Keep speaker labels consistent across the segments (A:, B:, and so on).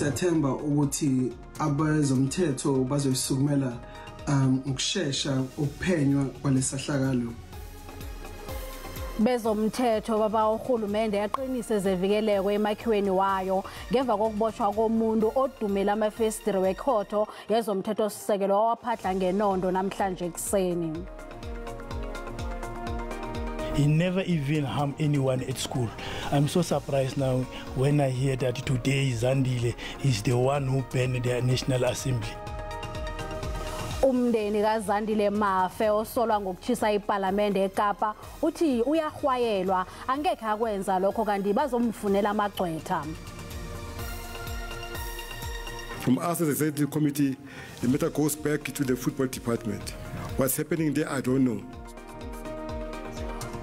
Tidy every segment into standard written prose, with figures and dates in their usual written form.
A: Siyathemba ukuthi abezomthetho bazoyisukumela ukushesha ukuphenywa kwalesahlakalo.
B: Bezomthetho baba uhulumende yaqinise zevikeleko emakhiweni wayo ngemva kokuboshwa komuntu odumela amafestiri wekhotho yezomthetho sisekelo waphadla ngenondo namhlanje ekseni.
C: He never even harmed anyone at school. I'm so surprised now when I hear that today Zandile is the one who banned the National Assembly.
B: Umndeni kaZandile Mafe osolwa ngokuchisa iParliament eKapa uthi uyahwayelwa angekhe akwenza lokho kanti bazomfunela amagcwetha.
D: From us as a executive committee, the matter goes back to the football department. What's happening there, I don't know.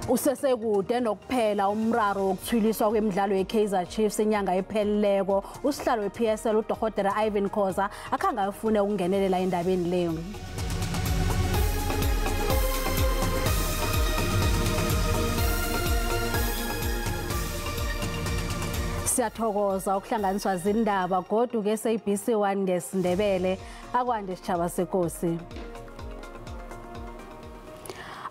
B: Usesekude nokuphela umraro wokuthwiliswa kwemidlalo yeKaizer Chiefs inyanga epheleleko usihlalo wePSL uDokotela Ivan Khoza akhange afune ukungenelela endabeni leyo. Siyathokoza ukuhlanganiswa zindaba godu ke SABC 1 ngesiNdebele akwande sitshaba senkosi.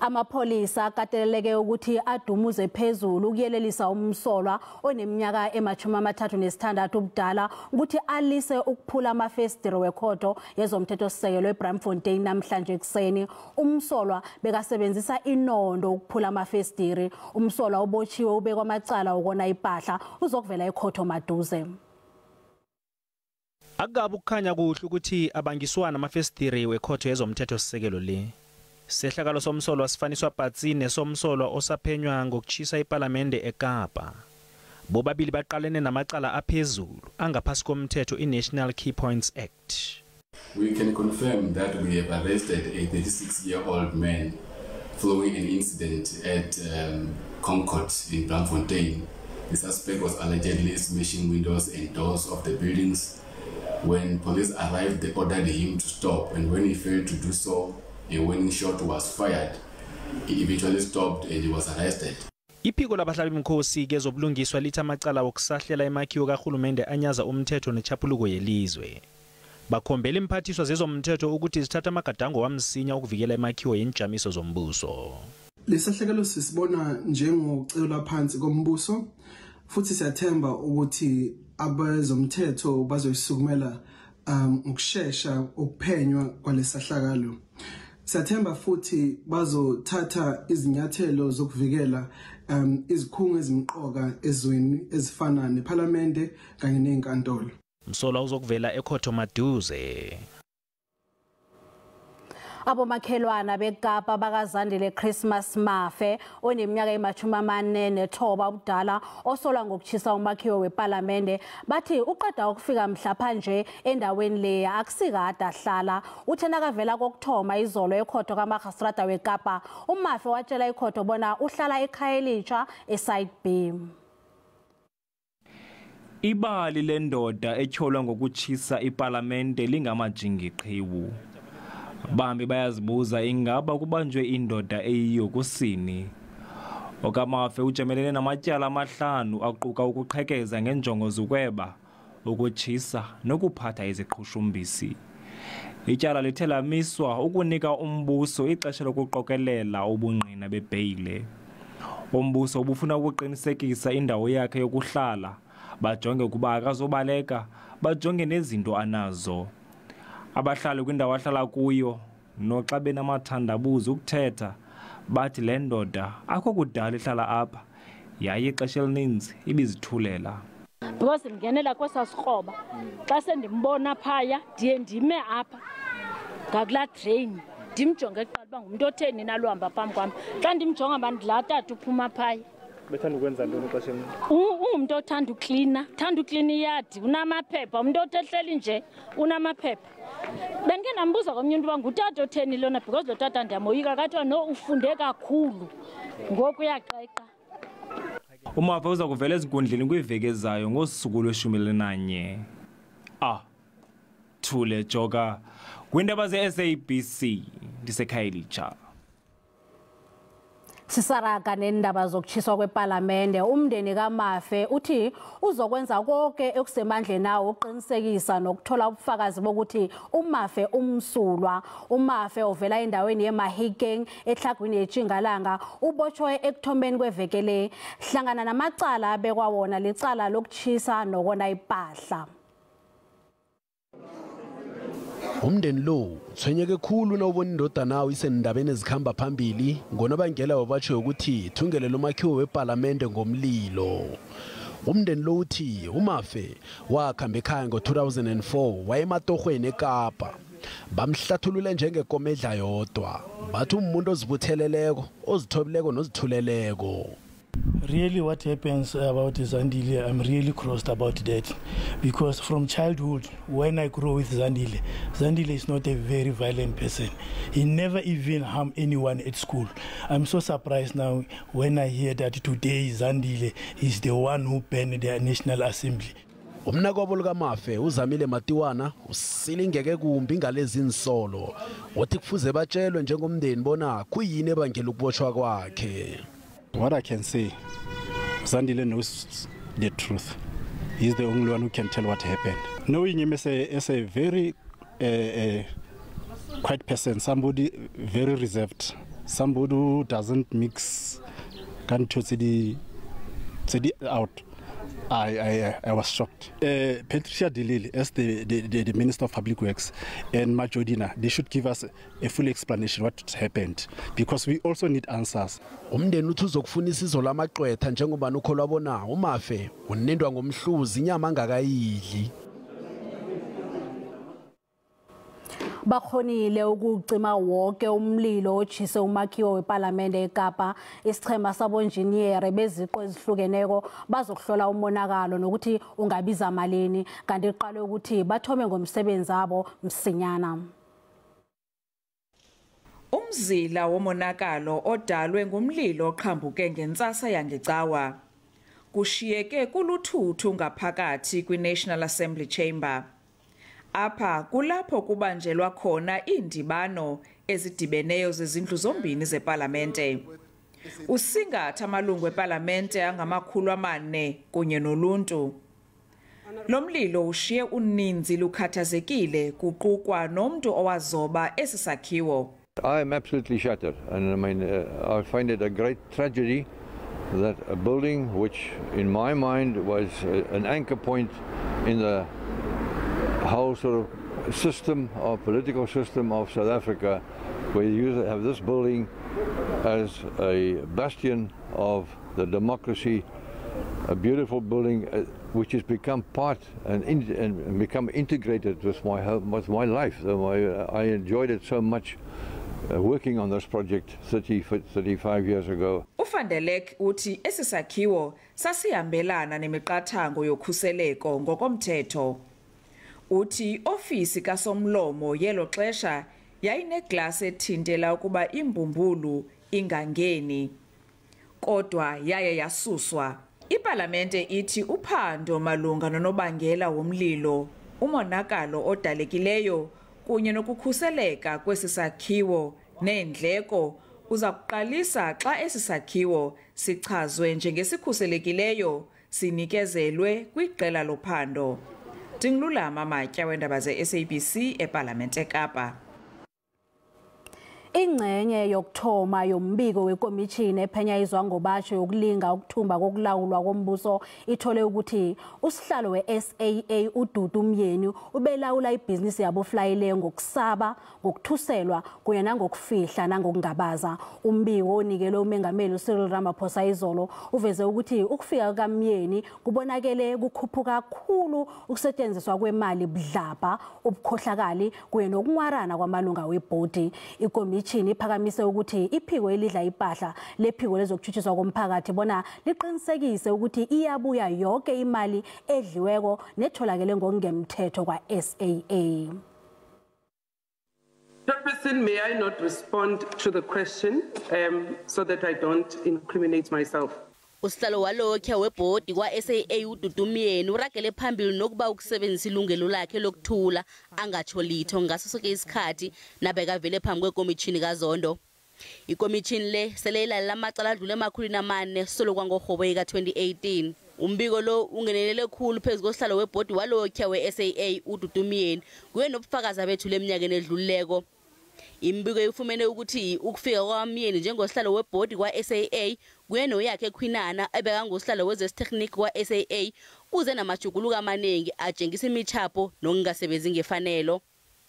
B: Amapholisa akateleleke ukuthi adumuze phezulu ukuyelelisa umsolwa oneminyaka ema-36 ubudala ukuthi alise ukuphula amafestiri wekhotho yezomthethosisekelo eBramfontein namhlanje ekuseni. Umsolwa bekasebenzisa inondo ukuphula amafestiri. Umsolwa ubotshiwe ubekwa amacala ukona impahla uzokuvela ekhotho maduze.
E: Akukabi ukukhanya kuhle ukuthi abangiswana amafestiri wekhotho yezomthethosisekelo le. Sehlakalo somsolwa sifaniswa patsi nesomsolwa osaphenywa ngokuchisa iParliament eKapa. Bobabili baqalene namacala aphezulu angaphasi komthetho iNational Key Points Act.
F: We can confirm that we have arrested a 36-year-old man following an incident at Concord in Bloemfontein. The suspect was allegedly smashing windows and doors of the buildings. When police arrived, they ordered him to stop, and when he failed to do so, a warning shot was fired. He eventually stopped and he was arrested.
E: Iphiko labahlali bemkhosi kezobulungiswa lithi amacala wokusahlela emakhiwo kahulumende anyaza umthetho nechapuluko yelizwe. Bakhombela imphathiswa zezomthetho ukuthi zithathe amagadango wamsinya ukuvikela emakhiwo yenjamiso zombuso.
A: Lesahlakalo sisibona njengokucelwa phansi kombuso futhi siyathemba ukuthi abezomthetho bazoyisukumela ukushesha ukuphenywa kwalesahlakalo. Siyathemba futhi bazothatha izinyathelo zokuvikela izikhungo ezimqoka ezweni ezifana neParliament kanye nezinkantolo.
E: Msolwa uzokuvela ekhotho maduze.
B: Abomakhelwana beKapa bakaZandile Christmas Mafe oneminyaka ema-49 ubudala osolwa ngokuchisa umakhiwo weParliament bathi uqeda ukufika mhlapha nje endaweni le akusikade ahlala. Uthe nakavela kokuthoma izolo ekhotho kaMagistrata weKapa uMafe watshela ikhotho bona uhlala ekhaya elitsha eSide B.
G: Ibali lendoda etyholwa ngokuchisa iParliament lingamajingiqhiwu. Bambi bayazibuza ingaba kubanjwe indoda eyiyo kusini. OkaMafe ujamelene namatyala 5 aquka ukuqhekeza ngenjongo zokweba, ukutshisa nokuphatha iziqhushumbisi. Ityala lithe lamiswa ukunika umbuso ixesha lokuqokelela ubungqina bebheyile. Umbuso ubufuna ukuqinisekisa indawo yakhe yokuhlala, bajonge ukuba akazobaleka, bajonge nezinto anazo. Abahlali kwindawo ahlala kuyo noxa benamathandabuzo ukuthetha bathi le ndoda akho kudala ihlala apha yaye ixesha elininzi ibizithulela.
H: Because ndingenela kwesaa sikroba xa sendimbona phaya ndiye ndime apha ngakulaa drain ndimjonge kuqala uba ngumntu otheni naluhamba phambi kwam. Xa ndimjonga uba ndilaa tata uphuma phaya.
G: Bethanda ukwenza ntoni ixesha elininzi?
H: Ungumntu othanda uklina, uthanda uklina iyadi, unamaphepha. Umntu othi ehleli nje unamaphepha. Bendike ndambuza komnye umntu uba ngutata otheni lona because lo tata ndiyamoyika, kathiwa no ufunde kakhulu ngoku uyaqeqa.
G: UMafe uza kuvela ezinkundleni kwiiveki ezayo ngosuku lwe-11. Thule Joka kwiindaba ze-SABC ndiseKhayelitsha.
B: Sisaraga nendaba zokutshiswa kwePalamende. Umndeni kaMafe uthi uzokwenza konke ekusemandleni nawo uqinisekisa nokuthola ubufakazi bokuthi uMafe umsulwa. UMafe ovela endaweni yeMahikeng ehlagwini yeTshingalanga ubotshwe ekuthomeni kwevekele hlangana namacala abekwa wona licala lokutshisa nokona impahla.
I: Umndeni lo uthwenyeke khulu nawubona indodana nawo isendabeni ezikhamba phambili ngonobangela wabatsho ukuthi thungele lomakhiwo wePalamende ngomlilo. Umndeni lo uthi uMafe wakhamba ekhaya ngo-2004 wayematohweni eKapa. Bamhlathulule njengekomedla yodwa, bathi umuntu ozibutheleleko, ozithobileko nozithuleleko.
C: Really, what happens about Zandile, I'm really crossed about that, because from childhood, when I grew with Zandile, Zandile is not a very violent person. He never even harmed anyone at school. I'm so surprised now when I hear that today Zandile is the one who banned the National Assembly.
I: Umnakwabo likaMafe uZamile Matiwana usilingeke kumbi ngalezi insolo, wathi kufuze batshelwe njengomndeni bona kuyini ebangela ukubotshwa kwakhe.
J: What I can say, Zandile knows the truth. He's the only one who can tell what happened. Knowing him as a very quiet person, somebody very reserved, somebody who doesn't mix out, I was shocked. Patricia de Lille, as the Minister of Public Works, and Majodina, they should give us a full explanation what happened, because we also need answers.
I: Umndeni uthi uzokufuna isizo lamaqwetha njengoba nukholwa bona uMafe unindwa ngomhluzi inyama angakayidli.
B: Bakhonile ukucima wonke umlilo otshise umakhiwo wePalamende eKapa. Isichema sabonjiniyere beziqo ezihlukeneko bazokuhlola umonakalo nokuthi ungabiza malini, kanti iqale ukuthi bathome ngomsebenzi abo msinyana.
K: Umzila womonakalo odalwe ngumlilo oqhambuke ngentsasa yangecawa kushiyeke kuluthuthu ngaphakathi kwi-National Assembly Chamber. Apha kulapho kubanjelwa khona iindibano ezidibeneyo zezindlu zombini zepalamente. Usingatha amalungu epalamente angama-400 kunye noluntu. Lo mlilo ushiye uninzi lukhathazekile kuqukwa nomntu owazoba esi sakhiwo.
L: I am absolutely shattered, and I mean, I find it a great tragedy that a building which in my mind was an anchor point in the whole sort of system of political system of South Africa, where you have this building as a bastion of the democracy, a beautiful building which has become part and become integrated with my life. So I enjoyed it so much working on this project 35 years ago.
K: UVandelek uthi esisakhiwo sasihambelana nemiqathango yokhuseleko ngokomthetho. Uthi ofisi kasomlomo yelo xesha yayineglasi ethintela ukuba imbumbulu ingangeni, kodwa yaye yasuswa. Ipalamente ithi uphando malunga nonobangela womlilo, umonakalo odalekileyo kunye nokukhuseleka kwesi sakhiwo neendleko uza kuqalisa xa esi sakhiwo sichazwe njengesikhuselekileyo sinikezelwe kwiqela lophando. Ndingululama Matya wendaba ze-SABC ePalamente eKapa.
B: Ingxenye yokuthoma yombiko wekomishini ephenya izwangobatjho yokulinga ukuthumba kokulawulwa kombuso ithole ukuthi usihlalo we-SAA uDudu Myeni ubelawula ibhizinisi yaboflayile ngokusaba, ngokuthuselwa kunye nangokufihla nangokungabaza. Umbiko onikelwe uMengameli uCyril Ramaphosa izolo uveze ukuthi ukufika kukaMyeni kubonakele kukhuphuka kakhulu ukusetshenziswa kwemali budlabha, ubukhohlakali kunye nokunwarana kwamalunga webhodi. Ikomishini iphakamise ukuthi iphiko elidla impahla lephiko lezokutshutshiswa komphakathi bona liqinisekise ukuthi iyabuya yonke imali edliweko netholakele ngokungemthetho kwa-SAA.
M: Chairperson, may I not respond to the question so that I don't incriminate myself?
N: Usihlalo walokhe webhodi kwa-SAA uDudu Myeni uragele phambili nokuba ukusebenzisa ilungelo lakhe lokuthula angatsho litho ngaso sonke isikhathi nabekavele phambi kwekomishini kaZondo. Ikomishini le sele ilalela amacala adlule 400 solo kwangorhoboyi ka-2018. Umbiko lo ungenelele khulu phezu kosihlalo webhodi walokhuya we-SAA uDudu Myeni kuye nobufakazi abethule eminyakeni edlulileko. Imbiko ifumene ukuthi ukufika kwaMyeni njengosihlalo webhodi kwa-SAA kuye noyakhe Khwinana ebekangosihlalo wezesithekniki kwa-SAA kuze namajuguluko amaningi atshengisa imithapho nokungasebenzi ngefanelo.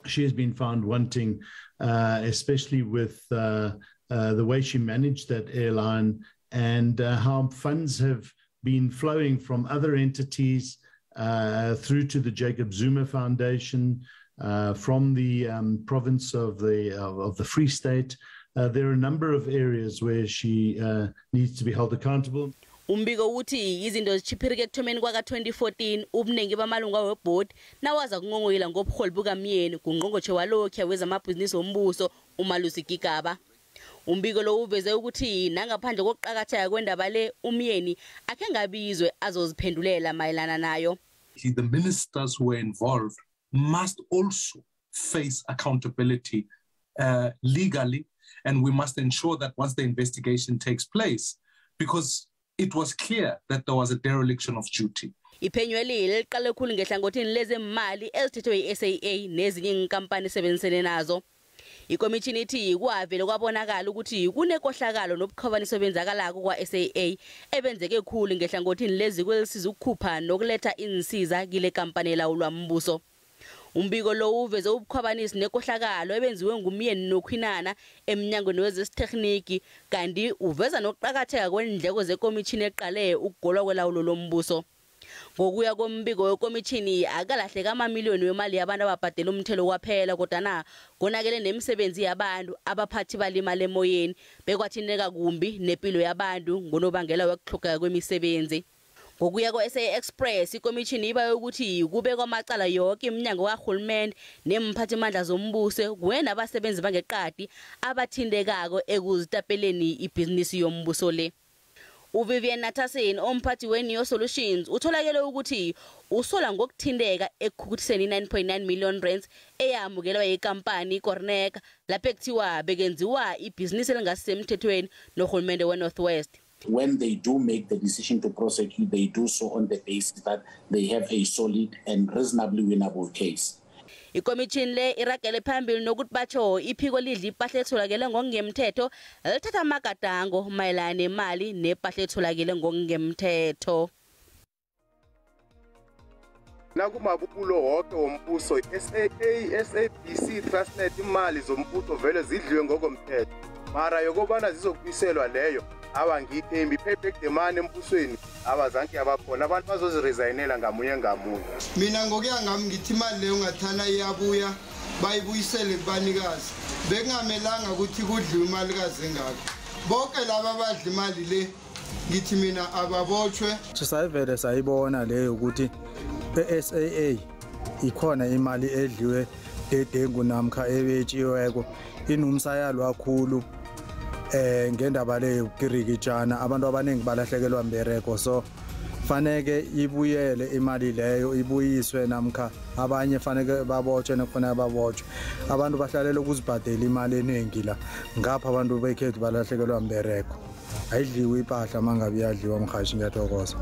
O: She has been found wanting, especially with the way she managed that airline and how funds have been flowing from other entities through to the Jacob Zuma Foundation, from the province of the Free State. There are a number of areas where she needs to be held accountable.
N: Umbiko uthi izinto zichiphirike ekuthomeni kwaka-2014 ubuningi bamalunga webhodi nawaza kungongoyila ngobuholi bukaMyeni kungqongqotjhe walokhuya wezamabhizinisi wombuso uMalusi Gigaba. Umbiko lo uveze ukuthi nangaphandle kokuqakatheka kwendaba le uMyeni akhe ngabizwe azoziphendulela mayelana nayo.
P: The ministers who were involved must also face accountability legally, and we must ensure that once the investigation takes place, because it was clear that there was a dereliction of duty.
N: Iphenyweli liqale khulu ngehlangothini lezemali ezithethwe yi-SAA nezinye inkampani esebenzisene nazo. Ikomishini ithi kwavele kwabonakala ukuthi kunekohlakalo nobukhwabaniso benzakalako kwa-SAA ebenzeke khulu ngehlangothini leziko elisiza ukukhupha nokuletha insiza kile kampani elawulwa mbuso. Umbiko lo uveze ubukhwabanisi nekohlakalo ebenziwe nguMyeni noKhwinana emnyangweni wezesithekniki kanti uveza nokuqakatheka kwendleko zekomishini eqale ukugolwa kwelawulo lombuso. Ngokuya kombiko wekomishini akalahleka amamiliyoni wemali yabantu ababhadela umthelo kwaphela kodwana konakele nemisebenzi yabantu abaphathi balimali emoyeni bekwathineka kumbi nempilo yabantu ngonobangela wokuhlogeka kwemisebenzi. Ngokuya ko-SA Express ikomishini iba ukuthi kubekwa amacala yonke iminyango kahulumende nemphathimandla zombuso kuye nabasebenzi bangeqadi abathintekako ekuzitapeleni ibhizinisi yombuso le. uVivian Nathasin omphathi we-Neo Solutions utholakele ukuthi usola ngokuthinteka ekukhukuthiseni 9.9 million rands eyamukelwa yikampani iKorneka lapho ekuthiwa bekenziwa ibhizinisi elingasemthethweni nohulumende we-North West.
Q: When they do make the decision to prosecute, they do so on the basis that they have a solid and reasonably winnable case.
N: Ikomishini le iragele phambili nokuthi batsho iphiko lidla impahla etholakele ngokungemthetho lithatha amagadango mayelana nemali nempahla etholakele ngokungemthetho.
R: Nakumabubulo wonke wombuso i-SAA, SABC, Transnet imali zombuso vele zidliwe ngokomthetho. Mara yokobana zizokubiselwa leyo awangiyithembi payback demand embusweni abazange abakhona abantu bazoziresignela ngamunye ngamunye.
S: Mina ngokuya ngami ngithi imali leyo ngathana iyabuya bayibuyisele kubanikazi. Bekungamelanga ukuthi kudliwe imali kaze engako. Bonke laba abadla imali le ngithi mina ababotshwe.
T: Sisayivele sayibona leyo ukuthi e-SAA ikhona imali edliwe dedengu namkha ebetshiweko inumsayalo kakhulu ngendaba leyo ukirikitshana abantu abaningi balahlekelwa mbereko so faneke ibuyele imali leyo ibuyiswe namkha abanye faneke babotshwe nekufanele babotshwe abantu bahlalela ukuzibhadela imali eningi la ngapha abantu bekhethu balahlekelwa mbereko ayidliwe impahla mangabe iyadliwa mhashi ngiyathokoza.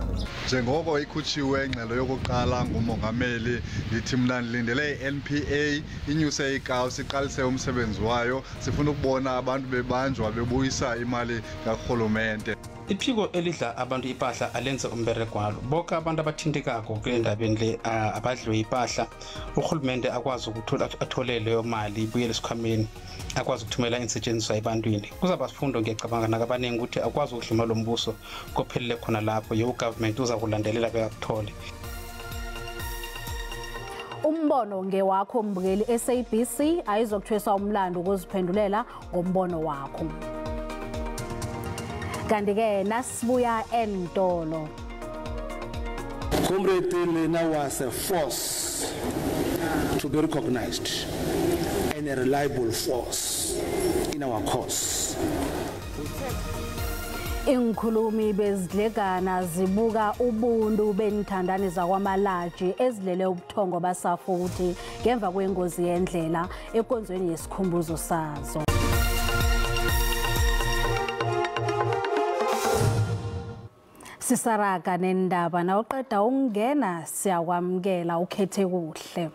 U: Njengoko ikhutshiwe ingxelo yokuqala ngumongameli ndithi mna ndilindele i-NPA inyuse ikawusi iqalise umsebenzi wayo sifuna ukubona abantu bebanjwa bebuyisa imali karhulumente.
V: Iphiko elidla abantu impahla alenze umbereko walo bonke abantu abathintekako kule ndabeni le abadliwe impahla urhulumente akwazi ukuthi athole leyo mali ibuyele esikhwameni akwazi ukuthumela insetshenziswa ebantwini. Kuzaba sifundo ngiyacabanga nakabaningi ukuthi akwazi ukudluma lo mbuso kophelele khona lapho yo government uza kulandelela bekakuthole.
B: Umbono ngewakho mbukeli SABC ayizokuthweswa umlando ukuziphendulela ngombono wakho. Kanti-ke nasibuya entolo.
W: Comrade Lena was a force to be recognized and a reliable force in our cause.
B: Inkhulumi bezidlegana zibuka ubuntu benithandane zakwamalaji ezilele ubuthongo basafuthi ngemva kwengozi yendlela enkonzweni yesikhumbuzo sazo. Sisaraga nendaba nawuqeda ukungena siyakwamukela ukhethe kuhle.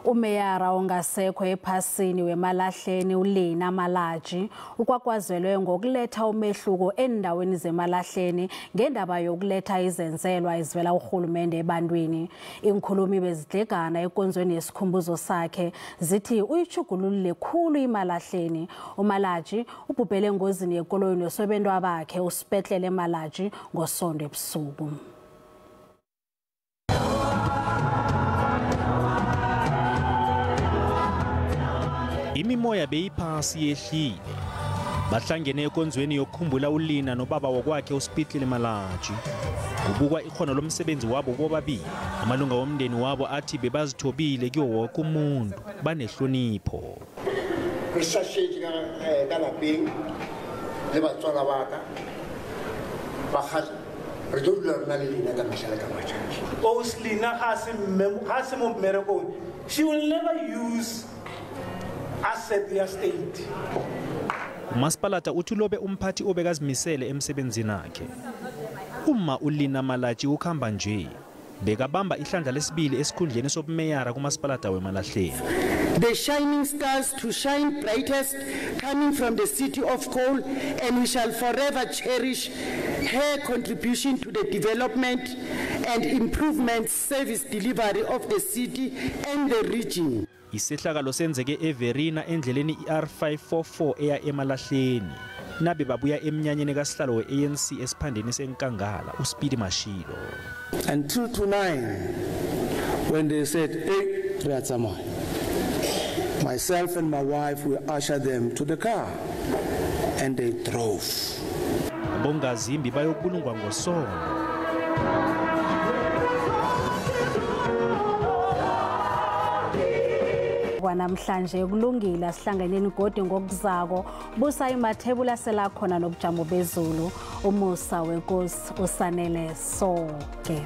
B: Umeyara ongasekho ephasini wemalahleni uLina Malaji ukwakwazelwe ngokuletha umehluko endaweni zemalahleni ngendaba yokuletha izenzelwa ezivela uhulumende ebantwini. Inkhulumi bezidlegana enkonzweni yesikhumbuzo sakhe zithi uyijugululile khulu imalahleni. uMalaji ubhubhele engozini yekoloyi nosobentwa bakhe uSipetlele Malaji ngoSonto ebusuku.
E: Imimoya beyiphasi yehlile. Bahlangene enkonzweni yokukhumbula uLina nobaba wakwakhe uSipetlele Malaji. Kubukwa ikhono lomsebenzi wabo bobabili. Amalunga womndeni wabo athi bebazithobile kuwo wonke umuntu, banehlonipho.
A: Re shashetse ka lapeng le batswala ba ka ba kgale re tlo dula re na le Lina ka mehla le ka matjatji.
D: Lina ga se mo mmerekong, she will never use asset ya state.
E: Umasipalata uthi lobe umphathi obekazimisele emsebenzini wakhe. Uma uLina Malaji ukhamba nje bekabamba ihlandla lesibili esikhundleni sobumeyara kumasipalata wemalahleni.
F: The shining stars to shine brightest coming from the city of coal, and we shall forever cherish her contribution to the development and improvement service delivery of the city and the region.
E: Isehlakalo senzeke eVerina endleleni iR544 eya emalahleni. Nabe babuya emnyanyeni kaSihlalo we-ANC esiphandeni seNkangala uSpeedy Mashilo.
W: Until tonight when they said, "Hey, re a tsamaya," myself and my wife, we ushered them to the car and they drove.
E: Bongazimbi bayokubulungwa ngoSonto.
B: Namhlanje kulungile asihlanganeni godi ngokuzako busa imathebula selakhona nobujamo bezulu umusa wenkosi usanele sonke.